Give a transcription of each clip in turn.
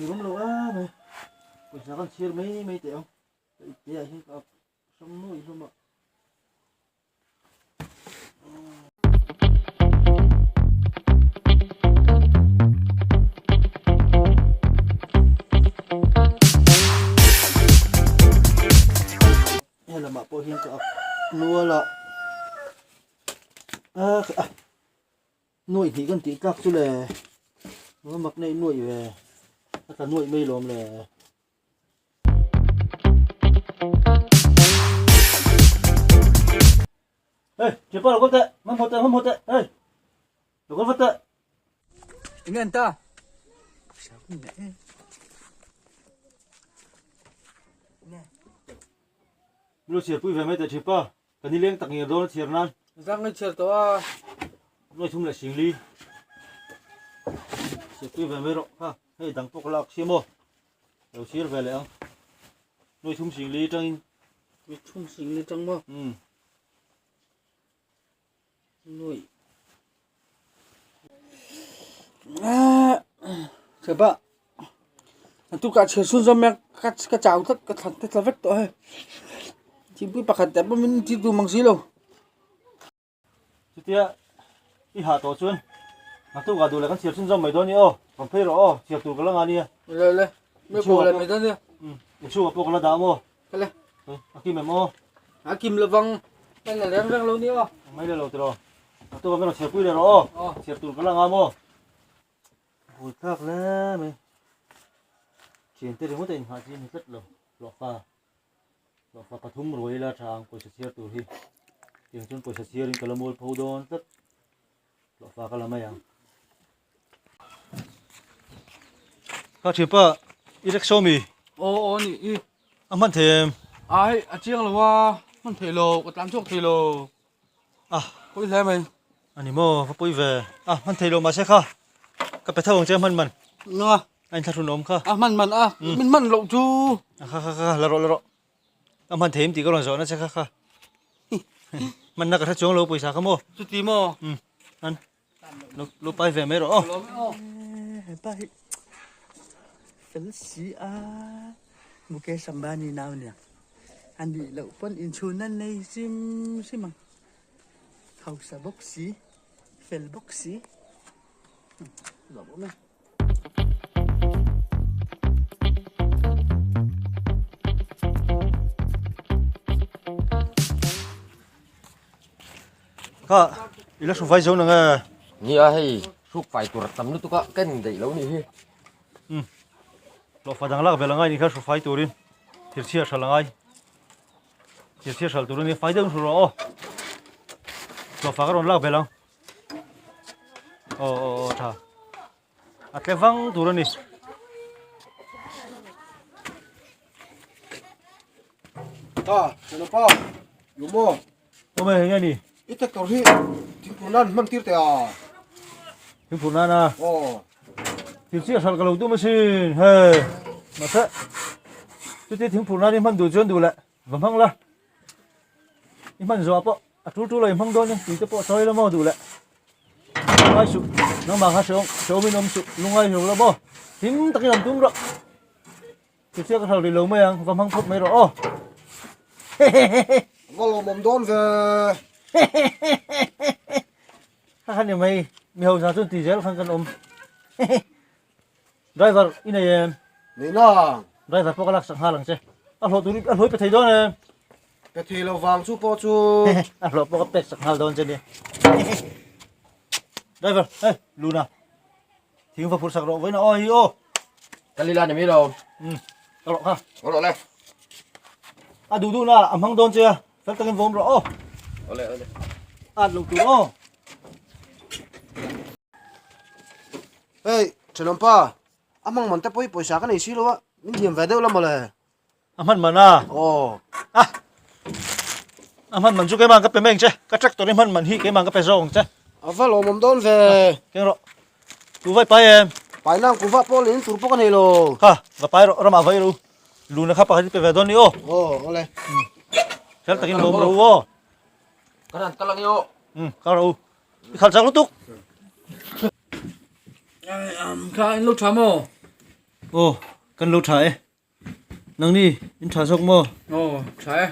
tur awm lo em mai pawisa kan chhiar mai mai teh ang ka ip te ah hian ka hrang nuai hlawm a. Helamah pawh hian ka ak nual a a nuaih hnih kan tih tlak chu le mak nei nuaih ve a tla nuaih mai lawm le. Hey, thipa lo kal teh, hmanhmawh teh, hmanhmawh teh, hey, lo kal vat teh. Enge an ta? Lo chhiar pui ve mai teh thipa, ka nileng tak ngir dawn a chhiar nan. Zang ngai chhiar tawh a. Nuai thum leh singli. Chhiar pui ve mai rawh kha, hei dang pawh ka lak si maw. Lo chhiar ve leh ang. Nuai thum singli tangin. Nuai thum singli tang maw? Um. Nuai. Ah, cheba. Tu ka chhiar sun zawm mek ka ka chau tlat ka thlan te tla vek tawh hei. Thingpui pakhat te pawh min tir duh mang si lo. Chutia i hah tawh chuan naktuk ah duh leh kan chhiar chhunzawm mai dawn ni aw, rawn phei rawh aw, chhiar tur ka la nga nia. Le le, me pawh le mai dawn nia. Um, inchhungah pawh ka la dah maw? Ka le. A kim em aw? A kim lovang, ka la reng reng lo nia aw. Mai le lo tiraw, naktuk ah ka rawn chhiar pui leh rawh aw, chhiar tur ka la nga maw? Bui thlak hle mai, thiante ringawt a inhah chi a ni tlat lo, hlawhfa. Hlawhfa pathum ruai ila tha ang pawisa chhiar tur hi tiang chuan pawisa chhiar in ka la mual pho dawn tlat hlawhfa ka la mai ang. Kha thianpa i rickshaw mi? Aw aw ni i. A hman thei em? Ai a chiang lo a hman thei lo ka tlan chhuak thei lo. Ah. Pawi hle mai. Ani maw ka pawi ve. Ah hman thei lo mahse kha ka pe tho ang che hman man. Nga. A inthlahrun awm kha. A hman man a min hman loh chu. A kha kha kha la rawh la rawh. A hman thei em tih ka rawn zawhna che kha kha. Hmanna ka hre chuang lo pawisa kha maw. Chuti maw. Um an lo lo pai ve mai rawh aw. Hepa hi fel si a Mukesh Ambani nau nia a nih loh pawn inchhun an nei hrim hrim ang hausa bawk si fel bawk si lawm awm e. Kha i la hru vai zo nang e. Nia hei hruk fai tur tam lutuk a ken daih lo nih hi. Um hlawhfa dang lak vel angai nih kha hru fai turin thir chhiar hral angai. Thir chhiar hral tur ania fai deuh in hru rawh aw. Hlawhfa ka rawn lak vel ang. Aw aw aw tha. A tle vang tur a ni. Ta, Chelapa, Lumo. Awm e, enge ni? I tractor hi thingphur nan hman tir teh a. Thingphur nan a? Aw. Thil chiah hral ka lo tum asin, hei. Mahse, chuti thingphur nan i hman duh chuan duh leh va hmang la. I hman zawh pawh a tul tul a i hmang dawn e tih te pawh sawi la maw duh leh. Lungai suh, nangmah kha hrehawm hrehawmin awm suh, lungai hlauh la maw. Hlim takin awm tum rawh. Chutia ka hral rih lo mai ang, va hmang phawt mai rawh aw. Hehehehe. Va lawmawm dawn ve. Hehehehe. Kha kha ni mai, mi hausa chuan ti zel khan kan awm. Hehe. Driver i nei em? Nei nang. Driver pawh ka laksak nghal ang che. A hlawh tur a hlawh i pe thei dawn em? Pe thei lo vang chu pawh chu. A hlawh pawh ka pek sak nghal dawn che nia. Driver, hei, Luna. Thing va phurh sak rawh vawiin a aw hi aw. Ka lila ni mai lo. Um, ka rawh kha. Ka rawh le. A duh duh na a hmang dawn che a, fel takin vawm rawh aw. Ole ole. At lo tur aw. Hei, thenawmpa, a hmang man te pawh hi pawisa ka nei si lo a, min thiam ve deuh la mawle. A hman man a. Aw. A. A hman man chu keimah ka pe mai ang che. Ka tractor hi hman man hi keimah ka pe zawk ang che. A va lawmawm dawn ve. Keng rawh. Tu vai pai em? Pai nang kuva pawh leh in tur pawh ka nei lo. Kha, va pai rawh, ramah vai ru. Luna kha pakhat i pe ve dawn ni aw. Aw, awle. Fel takin lawm ro aw. Ka ran kal ang i aw. Kal rawh u. I khal chak lutuk. Kha in lo tha maw? Aw, kan lo tha e. Nangni, in tha zawk maw? Aw, tha e.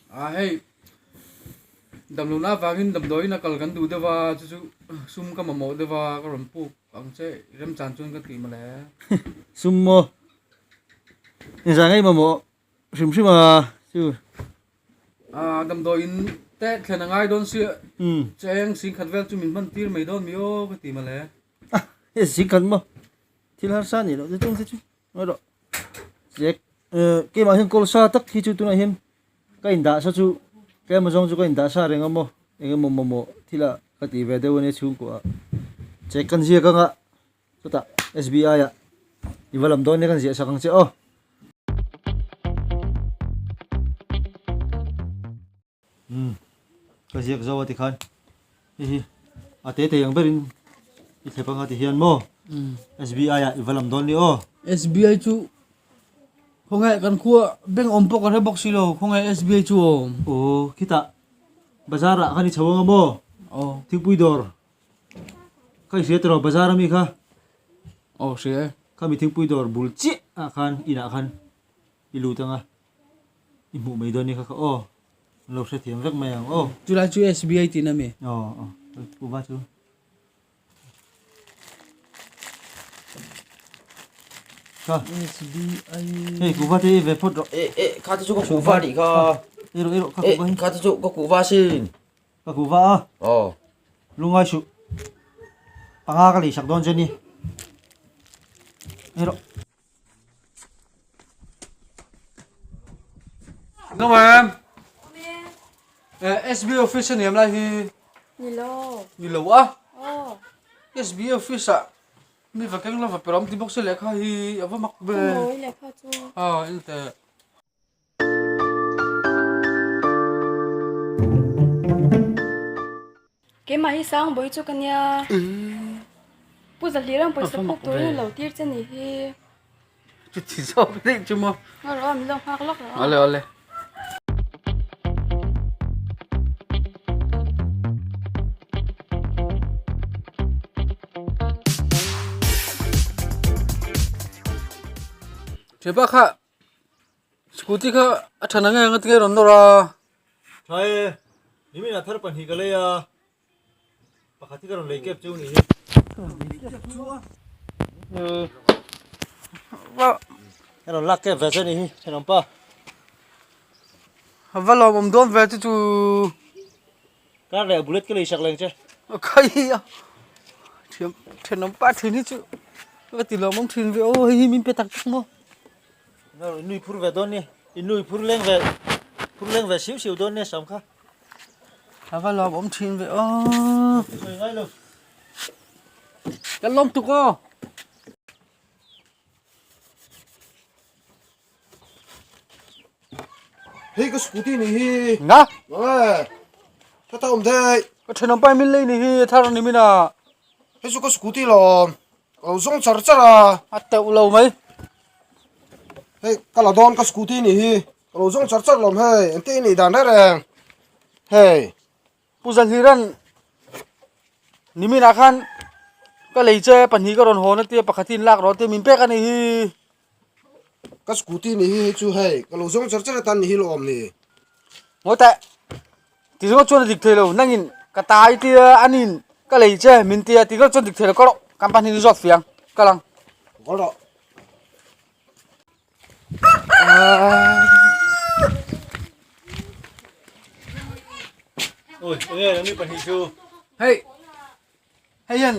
A hei, damlohna avangin damdawiin a kal kan duh deuh a, chu chu sum ka mamawh deuh a, ka rawn puk ang che, remchan chuan ka tih mawle. Sum maw? Inzah ngei mamawh hrim hrim a chu. A damdawiin te thlen a ngai dawn sia, cheng singkhat vel chu min hman tir mai dawn mi aw ka ti mawle. A, hei singkhat maw? Thil harsa a nih loh te chung te chu ngaih rawh. Chek keimah hian kawl sa tak hi chu tunah hian ka indah sa chu tlem azawng chu ka indah sa reng a maw eng emaw mamawh thil ah ka tih ve deuh ania chhungkua ah chek kan ziak anga chutah SBI ah i va lam dawn nia kan ziah sak ang che aw. Umm ka ziak zo a tikhan hei hi a te thei ang berin i thlep anga ti hian maw SBI ah i va lam dawn ni aw. SBI chu khawnge kan khua bank awm pawh ka hre bawk si lo khawnge SBI chu awm. Aw khitah bazar ah khan i chho anga maw aw thingpui dawr kha i hria tawh bazar ami kha aw hria e. Khami thingpui dawr bul chiah ah khan inah khan i lut anga. I hmuh mai dawn ni kha kha aw. An lo hrethiam vek mai ang aw. Chulai chu SBI tihna mi? Aw aw kuhva chu. Kha. SBI. Hei kuhva te i ve phawt rawh. E e kha te chu ka kuhva nih kha. Ei rawh ei rawh kha kuhva hi. E kha te chu ka kuhva sin. Ka kuhva a. Aw. Lungai suh. Panga ka lei sak dawn che ni. Ei rawh. Đúng em? SB office ani em lai hi? Ni lo. Ni lo a? Aw. SB office ah mi va keng lova perawm ti bawk se lehkha hi a va mak ve. Ka mawi lehkha chu. A en teh. Keimah hi Sangbawi chu ka nia. Pu Zahlir ang pawisa phuk turin a lo tir che ni hi. Chuti zawk daih chu maw. Ngaw rawh a, min lo nghak lawk rawh a. Awle awle. Thianpa kha Scooty kha a than ang eng a tinge rawn nawr a. Tha e, nimin ah thar pahnih ka lei a, pakhat hi ka rawn lei kep chu ni hi. Ka rawn lak kep ve che ni hi, thenawm pa. A va lawmawm dawn ve chu chu. Kar leh bullet ka lei sak leng che. Khai a, thiam thenawm pa thin hi chu va ti lawmawm thin ve aw, hei hi min pe tak tak maw. Nui phur ve dawn ni, i nui phur leng ve phur leng ve siu siu dawn nia sam kha. A va lawmawm thin ve aw. Sawi ngai lo. Kan lawm tuk aw. Hei ka scooty ni hi. Na. Nge. Tha tha awm thei. Ka thenawm pai min lei ni hi thar ni mina. Hei chu ka scooty lawm. Ka lo zawng char char a. A teuh lo mai. Hei ka la dawn ka scooty ni hi. Ka lo zawng char char lawm hei. Engtin i nih dan reng reng. Hei. Pu Zahliran niminah khan ka lei che pahnih ka rawn hawn a tia pakhat hi in lak rawh tia min pek a nih hi. Ka scooty ni hi hei chu hei ka lo zawng char char atan ni hi lawm ni. Ngawi teh ti zawng chuan a dik thei lo nangin ka tai tia anin ka lei che min tia ti zawng chuan dik thei lo ka rawh kan pahnih ni zawt fiang ka lang. Kawl rawh. Oi, enge nangni pahnih chu. Hei, hei hian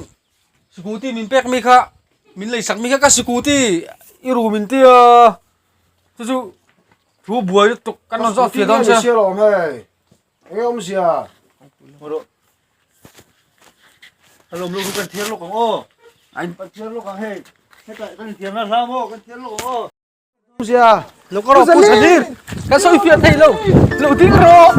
scooty min pek mi kha min lei sak mi kha ka scooty i ru min tia chu chu thu buai lutuk kan rawn zawt fia dawn che. Sia lawm hei. Enge awmzia? Alawm lo kan thiar lawk ang aw. Kan thiar lawk ang hei. Hetah kan inthiar na hla maw kan thiar lawk ang aw. Awmzia. Lo ka rawh Pu Zahlir. Kan sawi fiah thei lo. Lo ding rawh.